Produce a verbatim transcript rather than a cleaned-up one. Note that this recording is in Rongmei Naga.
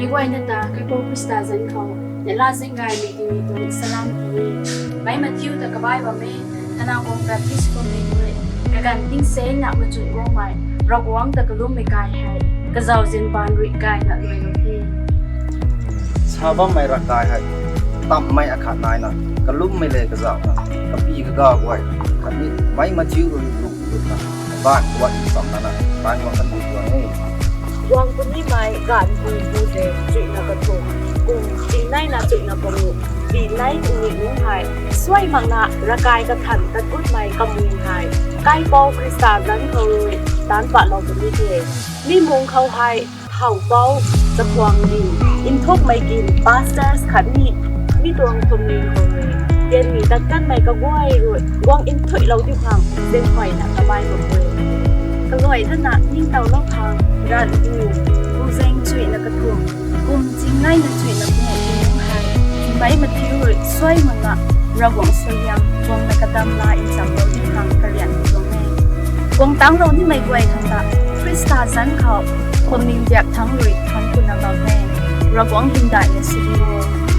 Meic guayna ta Kaipouc Khrista zanc khou neihla zaeng gaymei tingmik tuang salam tii e. Meic mathiu ta kabaih bam e, thana guang Baptist Convention rui kaganv tingsaengna machun guangmei Ravguangc ta kalummei kai hei kazauh zingbaan rui gayna luailou the. Sa bammei ravkai hei tamhmei akhat naina kalummei le kazauhna kapy kaga guay khatni meic mathiu rui lungh lungna baanv guay chamlana taanc guang kan tuang e. Guang punimei gaanvpui pu zaeng chuihna kathumh, kum chingneina chuihna panguh, pinei tingmik nunc hei suai makna ravkai kathan tat gutmei kamung hei Kaipouc Khrista zanc khou rui taanc patlou puni the. Mi mung khou hei thow pouc, chakhwang gin, nthukmei gin, pastors khatni mi tuang phwamling khou rui tianmei tat kanmei kaguay rui guang nthuilou diu khang zaenghuayna kabaih bam e. Kaluai dana ningtowlou khang ranvpu pu zaeng chuihna kathumh, kum chingneina chuihna panguh tingmik hei meic mathiu rui suai makna Ravguangc suaihiam guangna kadam la nchamlou diu khang karian tuang e. Guang tanglou nimei guay khang ta Khrista zanc khou phwamling diak thangc rui thangc kuna bam e. Ravguangc hymdaihna sw di o.